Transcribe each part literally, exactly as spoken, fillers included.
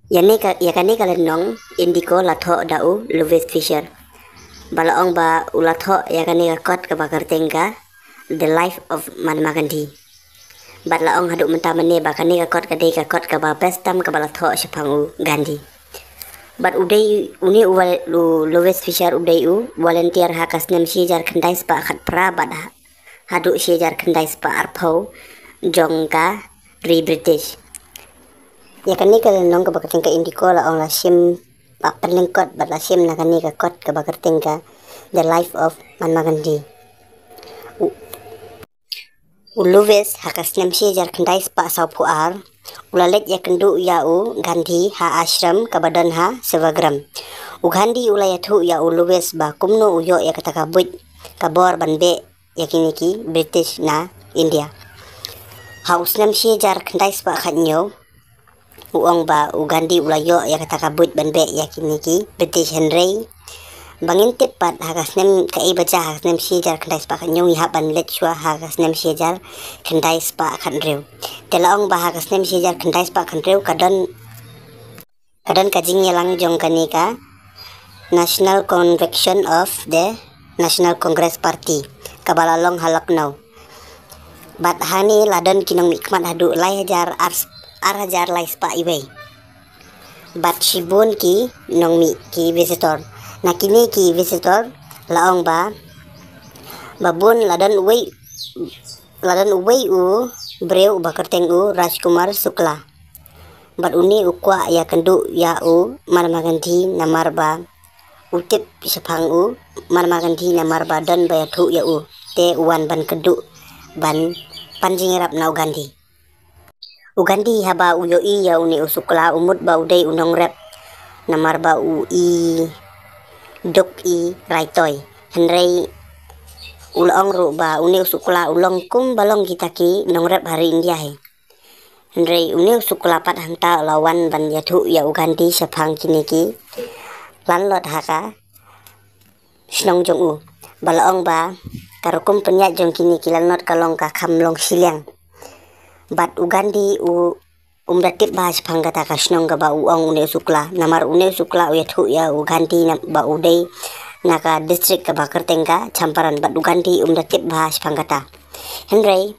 Ïa ne ka, ïa kane ka lynnong Indigo la thoh da u Louis Fisher. Ba la ong ba u la thoh ïa kane ka kot kaba kyrteng ka The Life of Mahatma Gandhi. Bad la ong haduh mynta mynne ba kane ka kot ka dei ka kot kaba best tam kaba la thoh shaphang u Gandhi. Bad u dei une u wal-, u Louis Fisher u dei u volunteer ha ka snem shi hajar khyndai spah khatphra bad ha-, haduh shi hajar khyndai spah arphew jong ka ri British. Ïa kane ka lynnong kaba kyrteng ka Indigo la ong la shim, ba pynlyngkot bad la shim na kane ka kot kaba kyrteng ka The Life of Mahatma Gandhi. U, u Louis ha ka snem shi hajar khyndai spah sawphew ar u la leit ïakynduh ïa u Gandhi ha ashram kaba don ha Sevagram. U Gandhi u la ïathuh ïa u Louis ba kumno u ïoh ïa kata ka buit ka bor ban beh ïa kine ki British na India. Ha u snem shi hajar khyndai spah khathynñiew u ong ba u Gandhi u la ïoh ïa kata ka buit ban beh ïa kine ki British, hynrei ba ngin tip pat ha ka snem kaei ba jia ha ka snem shi hajar khyndai spah khathynñiew, ngi hap ban leit shuwa ha ka snem shi hajar khyndai spah khathynriew. Te la ong ba ha ka snem shi hajar khyndai spah khathynriew ka don, ka don ka jingïalang jong kane ka National Convention of the National Congress Party kaba la long ha Lucknow. Bad hangne la don ki nongmihkhmat haduh lai hajar ar, ar hajar lai spah iwei. Bad shibun ki nongmih ki visitor. Na kine ki visitor la ong ba, ba bun la don uwei, la don uwei u briew uba kyrteng u Rajkumar Shukla. Bad une u kwah ïakynduh ïa u Mahatma Gandhi namar ba u tip shaphang u Mahatma Gandhi namar ba don ba ïathuh ïa u. Te u wan ban kynduh ban pan jingïarap na u Gandhi. U Gandhi haba u ïohi ïa une u Shukla u mut ba u dei u nongrep namar ba u i duk i raitoi. Hynrei u la ong ruh ba une u Shukla u long kumba long kita ki nongrep ha ri India hi. Hynrei une u Shukla pat hangta u la wan ban ïathuh ïa u Gandhi shaphang kine ki lanlot ha ka shnong jong u. Ba la ong ba ka rukom pynïaid jong kine ki lanlot ka long ka kham long shiliang. Bad u Gandhi u um da tip bha shaphang kata ka shnong kaba u ong une u Shukla. Namar une u Shukla u ïathuh ïa u Gandhi na, ba u dei na ka district kaba kyrteng ka Champaran. Bad u Gandhi um da tip bha shaphang kata. Hynrei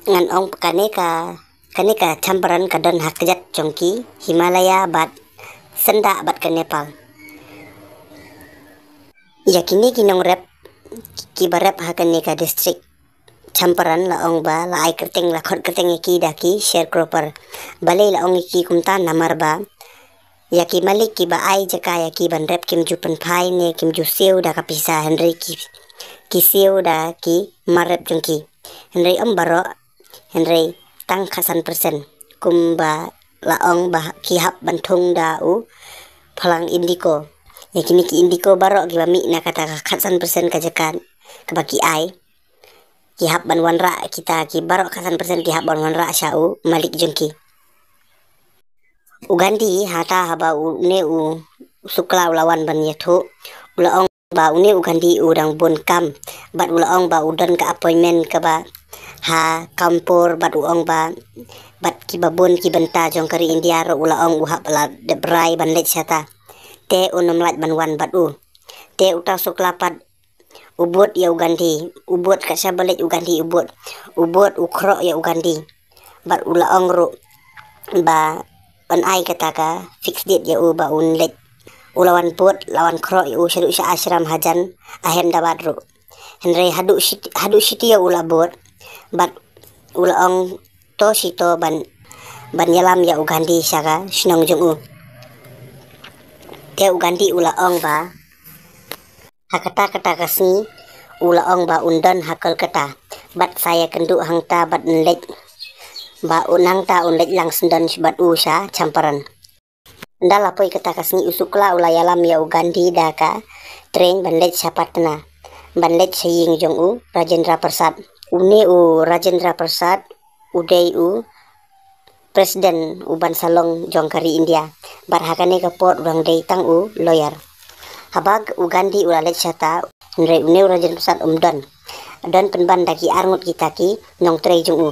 ngan ong kane ka, kane ka Champaran ka don ha kjat jong ki Himalaya bad syndah bad ka Nepal. Ïa kine ki nongrep kiba rep ha kane ka district Champaran la ong ba la ai kyrteng, la khot kyrteng ïa ki da ki sharecropper. Balei la ong ïa ki kumta? Namar ba ïa ki malik kiba ai jaka ïa ki ban rep kim ju pynphai ne kim ju siew da ka pisa, hynrei ki, ki siew da ki mar rep jong ki. Hynrei ym baroh, hynrei tang khatsan persen. Kumba la ong ba ki hap ban thung da u phlang Indigo. Ïa kine ki Indigo baroh kiba mih na kata ka khatsan persen ka jaka kaba ki ai, ki hap ban wanrah, kita ki baroh khatsan persen ki hap ban wanrah sha u malik jong ki. U Gandhi hata haba une u Shukla u la wan ban ïathuh, u la ong ba une u Gandhi u dang bun kam, bad u la ong ba u don ka appointment kaba ha Kanpur, bad u ong ba bad kiba bun ki bynta jong ka ri India ruh u la ong u hap la dep rai ban leit shata. Te un ym lah ban wan bad u. Te uta u Shukla pat u bud ïa u Gandhi, u bud, kat shaba leit u Gandhi u bud, u bud u khroh ïa u Gandhi. Bad u la ong ruh ba un ai kata ka fix date ïa u ba un leit. U la wan bud, la wan khroh ïa u shaduh sha ashram hajan Ahmedabad ruh. Hynrei haduh shit-, haduh shiti ïa u la bud. Bad u la ong to shito ban, ban ïalam ïa u Gandhi sha ka shnong jong u. Te u Gandhi u la ong ba ha kata kata ka sngi u la ong ba un don ha Kolkata bad sa ïakynduh hangta bad un leit, ba un hangta un leit lang syndon bad u sha Champaran. Ynda la poi kata ka sngi u Shukla u la ïalam ïa u Gandhi da ka train ban leit sha Patna, ban leit sha ïing jong u Rajendra Prasad. Une u Rajendra Prasad u dei u president u ban salong jong ka ri India. Bad ha kane ka por u dang dei tang u lawyer. Haba u Gandhi u la leit shata, hynrei une u Rajendra Prasad um don. Don pynban da ki arngut kita ki nongtrei jong u.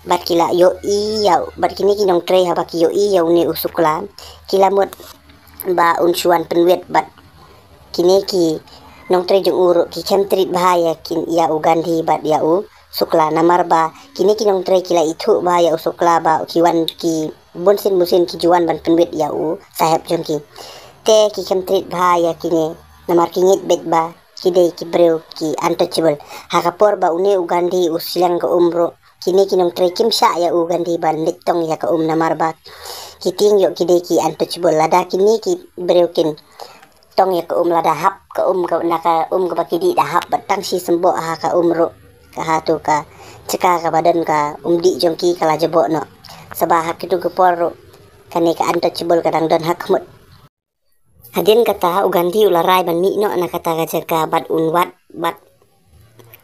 Bad ki la ïohi ïa, bad kine ki nongtrei haba ki ïohi ïa une u Sukla, ki la mut ba un shu wan pynwit, bad kine ki nongtrei jong u ruh ki khlem treat bha ïa ki, ïa u Gandhi bad ïa u Sukla, namar ba kine ki nongtrei ki la ithuh bha ïa u Sukla ba ki wan, ki bunsien bunsien ki ju wan ban pynwit ïa u saheb jong ki. Te ki khlem treat bha ïa kine, namar ki ngeit beit ba ki dei ki briew ki untouchable. Ha ka por ba une u Gandhi u sliang ka um ruh, kine ki nongtrei kim shah ïa u Gandhi ban leit tong ïa ka um, namar ba ki tieng ïoh ki dei ki untouchable. Lada kine ki briew kin tong ïa ka um, lada hap ka um ka, na ka um kaba ki dih da hap, bad tang shi symboh ha ka um ruh, ka ha tu ka jaka kaba don ka um dih jong ki ka la jaboh noh. Saba ha kitu ki por ruh kane ka untouchable ka dang don ha khmut. Hadien kata u Gandhi u la rai ban mih noh na kata ka jaka bad un wad, bad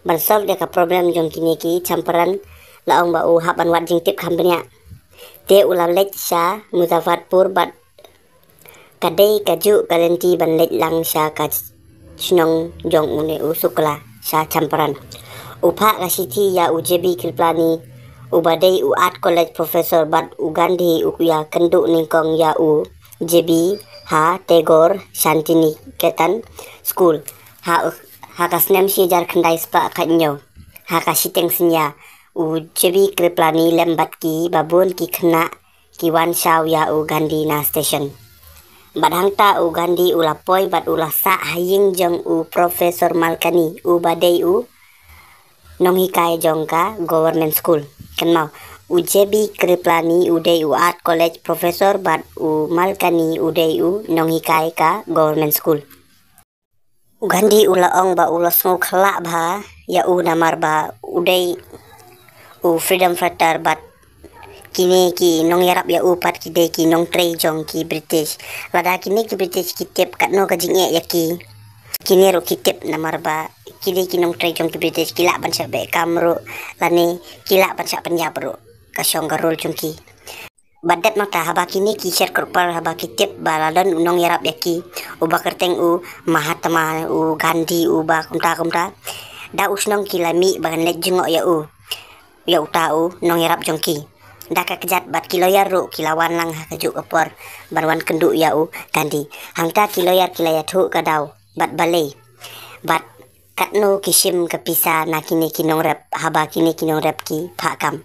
ban solve ïa ka problem jong kine ki Champaran, la ong ba u hap ban wad jingtip kham bniah. Te u la leit sha Muzaffarpur, bad ka dei kajuh ka lynti ban leit lang sha ka shnong jong une u Sukla sha Champaran. U phah ka shithi ïa u J B Kripalani, uba dei u art college professor, bad u Gandhi u ïakynduh nyngkong ïa u J B ha Tagore Shantiniketan School ha, ha ka snem shi hajar khyndai spah khathynñiew. Ha ka shiteng synñia, u J B Kripalani lem bad ki babun ki khynnah ki wan shaw ïa u Gandhi na station. Bad hangta u Gandhi u la poi bad u la sah ha ïing jong u Professor Malkani, uba dei u nonghikai jong ka government school. Kynmaw, u J B Kripalani u dei u art college professor, bad u Malkani u dei u nonghikai ka government school. U Gandhi u la ong ba u la sngew khlad bha ïa u, namar ba u dei u freedom fighter, bad kine ki nongïarap ïa u pat ki dei ki nongtrei jong ki British. Lada kine ki British ki tip katno ka jingeh ïa ki, kine ruh ki tip, namar ba ki dei ki nongtrei jong ki British, ki lah ban shah beh kam ruh, lane ki lah ban shah pynïap ruh, ka shong ka rule jong ki. Bad dep nangta haba kine ki sharecropper haba ki tip ba la don u nongïarap ïa ki, uba kyrteng u Mahatma, u Gandhi, uba kumta kumta, da u shnong ki la mih ban leit jngoh ïa u, ïa uta u nongïarap jong ki. Da ka kjat bad ki lawyer ruh ki la wan lang ha kajuh ka por ban wan kynduh ïa u Gandhi. Hangta ki lawyer ki la ïathuh ka daw bad balei, bad katno ki shim ka pisa na kine ki nongrep haba kine ki nongrep ki phah kam.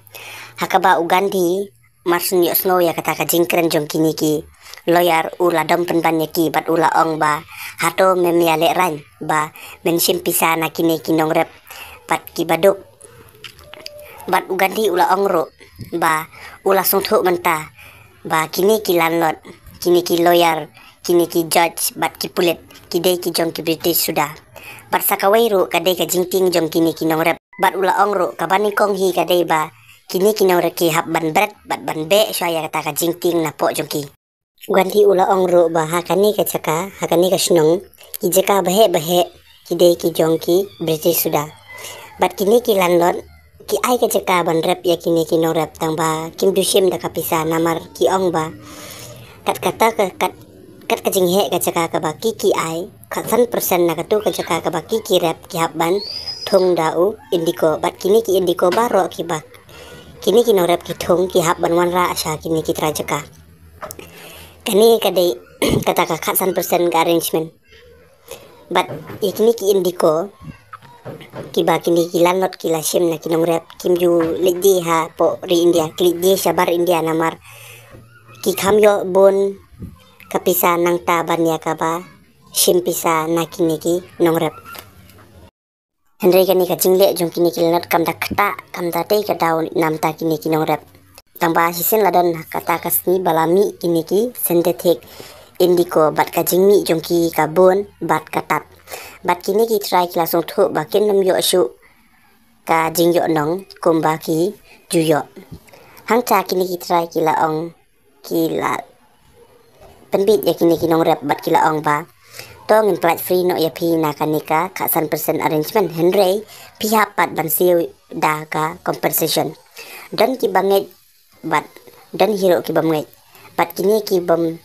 Ha kaba u Gandhi mar shu ïohsngew ïa kata ka jingkren jong kine ki lawyer, u la dom pynban ïa ki bad u la ong ba, hato mem ïalehrain ba men shim pisa na kine ki nongrep bad ki baduk? Bad u Gandhi u la ong ruh ba u la sngewthuh mynta ba kine ki landlord, kine ki lawyer, kine ki judge bad ki pulit ki dei ki jong ki British suda. Bad sa kawei ruh ka dei ka jingtieng jong kine ki nongrep. Bad u la ong ruh kaba nyngkong hi ka dei ba kine ki nongrep ki hap ban bret bad ban beh shuwa ïa kata ka jingtieng napoh jong ki. U Gandhi u la ong ruh ba ha kane ka jaka, ha kane ka shnong, ki jaka baheh baheh ki dei ki jong ki British suda. Bad kine ki landlord ki ai ka jaka ban rep ïa kine ki nongrep, tang ba kim ju shim da ka pisa, namar ki ong ba kat kata ka, kat, kat ka jingheh ka jaka kaba ki ki ai, khatsan percent na katu ka jaka kaba ki ki rep ki hap ban thung da u INDICO. Bad kine ki INDICO baroh kiba kine ki nongrep ki thung ki hap ban wanrah sha kine ki trai jaka. Kane ka dei kata ka khatsan percent ka arrangement. Bad ïa kine ki INDICO kiba kine ki landlord ki la shim na ki nongrep, kim ju leit die hapoh ri India, ki leit die shabar India, namar ki kham ïoh bun ka pisa nangta ban ïa kaba shim pisa na kine ki nongrep. Hynrei kane ka jingleh jong kine ki landlord kam da ktah, kam da dei ka daw namar kine ki nongrep. Tang ba shisien la don ha kata ka sngi ba la mih kine ki synthetic INDICO, bad ka jingmih jong ki ka bun bad ka tad. Bad kine ki trai ki la sngewthuh ba kin ym ïoh shuh ka jingïohnong kumba ki ju ïoh. Hangta kine ki trai ki la ong, ki la pynbit ïa kine ki nongrep bad ki la ong ba, to ngin pynlait free noh ïa phi na kane ka khatsan percent arrangement, hynrei phi hap pat ban siew da ka compensation. Don kiba ngeit bad don hi ruh kibym ngeit. Bad kine kibym,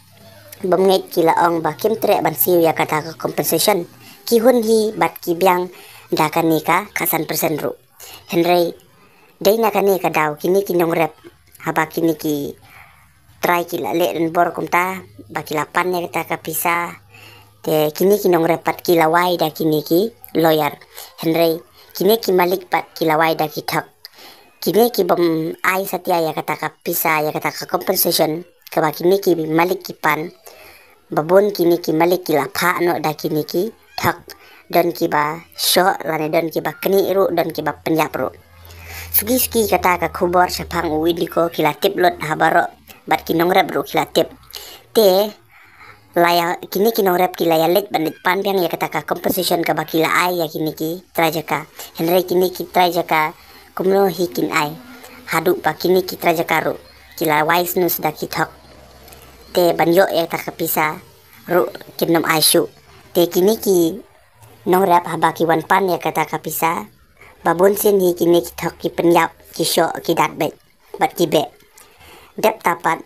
bym ngeit ki la ong ba kim treh ban siew ïa kata ka compensation. Ki hun hi bad ki biang da kane ka khatsan percent ruh. Hynrei Dei na kane ka daw kine ki nongrep, haba kine ki trai ki la leh donbor kumta ba ki la pan ïa kata ka pisa, te kine ki nongrep pat ki la wai da kine ki lawyer. Hynrei kine ki malik pat ki la wai da ki thok. Kine ki bym ai satia ïa kata ka pisa, ïa kata ka compensation kaba kine ki malik ki pan, ba bun kine ki malik ki la phah noh da kine ki thok. Don kiba shoh lane don kiba knieh ruh, don kiba pynïap ruh. Suki suki kata ka khubor shaphang u Indigo ki la tip lut ha baroh, bad ki nongrep ruh ki la tip. Te la ïa, kine ki nongrep ki la ïa leit ban leit pan biang ïa kata ka compensation kaba ki la ai ïa kine ki trai jaka. Hynrei kine ki trai jaka kumno hi kin ai, haduh ba kine ki trai jaka ruh ki la wai snus da ki thok. Te ban ïoh ïa kata ka pisa ruh kin nym ai shuh. Te kine ki nongrep haba ki wan pan ïa kata ka pisa, ba bun sien hi kine ki thok ki pynïap, ki shoh, ki dat beit bad ki beh. Dep ta pat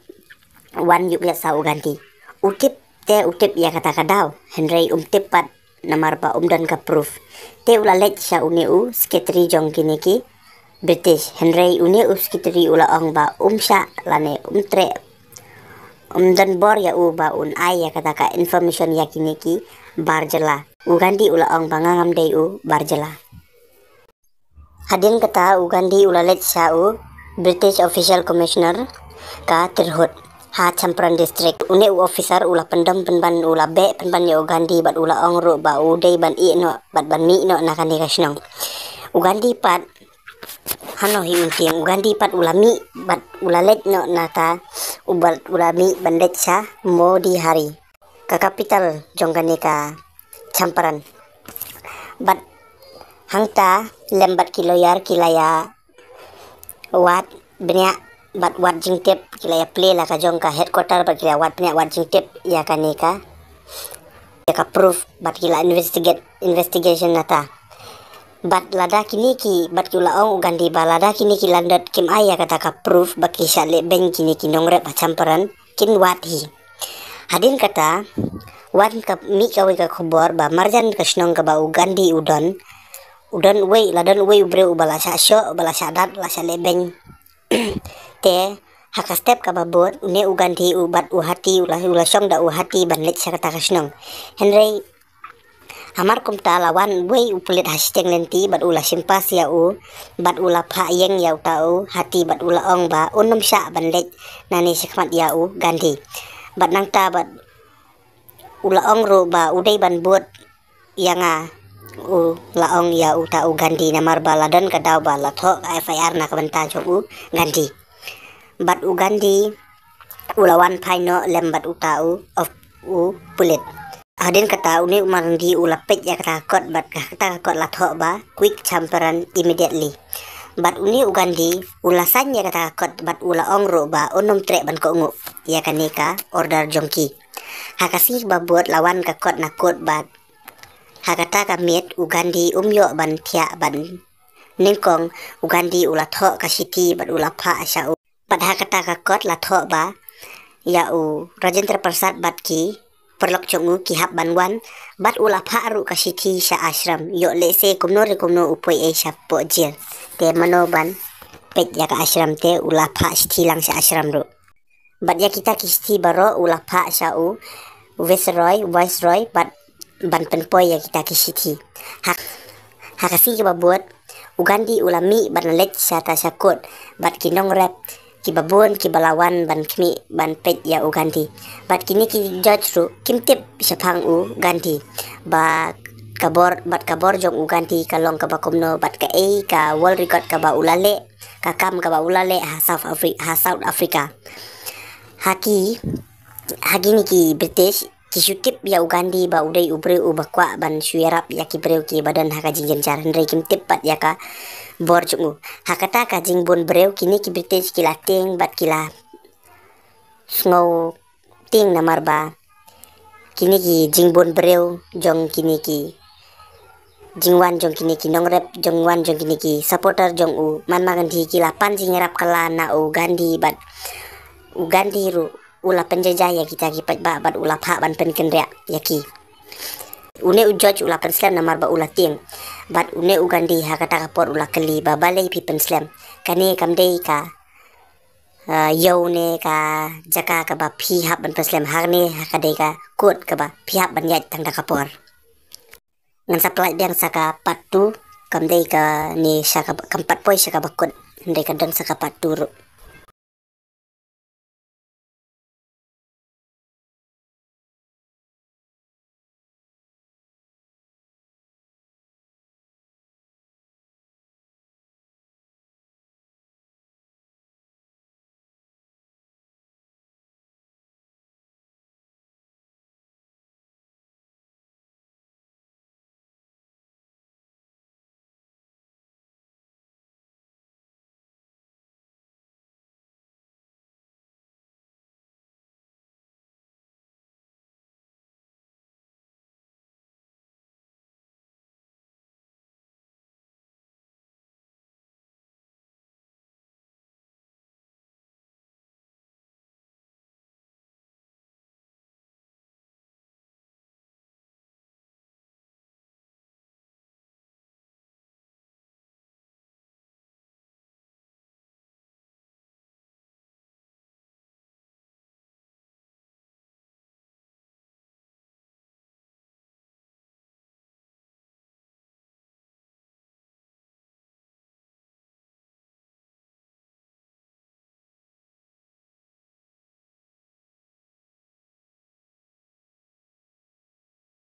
wan ïuh ïa sa u Gandhi. U tip te u tip ïa kata ka daw, hynrei um tip pat namar ba um don ka proof. Te u la leit sha une u secretary jong kine ki British, hynrei une u secretary u la ong ba um shah lane um treh, um donbor ïa u ba un ai ïa kata ka information ïa kine ki bar jylla. U Gandhi u la ong ba nga ngam dei u bar jylla. Hadien kata u Gandhi u la leit sha u British Official Commissioner ka Tirhut ha Champaran District. Une u officer u la pyndom pynban, u la beh pynban ïa u Gandhi bad u la ong ruh ba u dei ban ïeh noh bad ban mih noh na kane ka shnong. U Gandhi pat hano hi un tieng, u Gandhi pat u la mih bad u la leit noh na ta, u bad u la mih ban leit sha Modihari, ka capital jong kane ka Champaran. Bad hangta lem bad ki lawyer ki la ïa wad bniah bad wad jingtip, ki la ïa plie la ka jong ka headquarter bad ki la ïa wad bniah wad jingtip ïa kane ka, ïa ka proof bad ki la investigate, investigation na ta. Bad lada kine ki, bad ki la ong u Gandhi ba lada kine ki landed kim ai ïa kata ka proof ba ki shah leh beiñ kine ki nongrep ha Champaran, kin wad hi. Hadien kata wan ka mih kawei ka khubor ba marjan ka shnong kaba u Gandhi u don, u don uwei, la don uwei u briew uba la shah shoh, uba la shah dat, la shah leh beiñ. Te ha ka step kaba bud une u Gandhi u bad u hati u la, u la shong da u hati ban leit sha kata ka shnong. Hynrei hamar kumta la wan uwei u pulit ha shiteng lynti bad u la shim pass ïa u, bad u la phah ïeng ïa uta u hati bad u la ong ba un nym shah ban leit nangne shakhmat ïa u Gandhi. Bad nangta bad u la ong ruh ba u dei ban bud ïa nga, u la ong ïa uta u Gandhi, namar ba la don ka daw ba la thoh ka F I R na ka bynta jong u Gandhi. Bad u Gandhi u la wan phai noh lem bad uta u, of, u pulit. Hadien kata une u Marandi u la peit ïa kata ka kot bad kata ka kot la thoh ba quick Champaran immediately. Bad une u Gandhi u la sign ïa kata ka kot bad u la ong ruh ba un nym treh ban kohnguh ïa kane ka order jong ki. Ha ka sngi ba bud la wan ka kot na kot bad ha kata ka miet u Gandhi um ïoh ban thiah ban nyngkong, u Gandhi u la thoh ka shithi bad u la phah sha u. Bad ha kata ka kot la thoh ba ïa u Rajendra Prasad bad ki paralok jong u ki hap ban wan, bad u la phah ruh ka shithi sha ashram, ïoh lehse kumno re kumno u poi ei shapoh jail. Te mano ban peit ïa ka ashram, te u la phah shithi lang sha ashram ruh. Bad ïa kita ki shithi baroh u la phah sha u Viceroy, Viceroy, bad ban pynpoi ïa kita ki shithi. Ha, ha ka sngi ba bud u Gandhi u la mih ban leit sha ta sha kot bad ki nongrep kiba bun kiba la wan ban khmih ban peit ïa u Gandhi. Bad kine ki judge ruh kim tip shaphang u Gandhi ba ka bor, bad ka bor jong u Gandhi ka long kaba kumno bad kaei ka world record kaba u la leh, ka kam kaba u la leh ha South Afri-, ha South Africa. Ha ki, ha kine ki British ki shu tip ïa u Gandhi ba u dei u briew uba kwah ban shu ïarap ïa ki briew kiba don ha ka jingjynjar, hynrei kim tip pat ïa ka bor jong u. Ha kata ka jingbun briew kine ki British ki la tieng bad ki la sngew tieng namar ba kine ki jingbun briew jong kine ki jingwan jong kine ki nongrep, jingwan jong kine ki supporter jong u Mahatma Gandhi ki la pan jingïarap kylla na u Gandhi bad u Gandhi ruh u la pynjaja ïa kita ki paidbah bad u la phah ban pynkynriah ïa ki. Une u judge u la pynslem namar ba u la tieng. Bad une u Gandhi ha kata ka por u la kylli ba balei phi pynslem. Kane kam dei ka, uh, ïew ne ka jaka kaba phi hap ban pynslem, hangne ha ka dei ka court kaba phi hap ban ïaid tang da ka por. Ngan sa pynlait biang sa ka part two, kam dei kane sha ka, kam pat poi sha kaba kut, hynrei ka don sa ka part two ruh.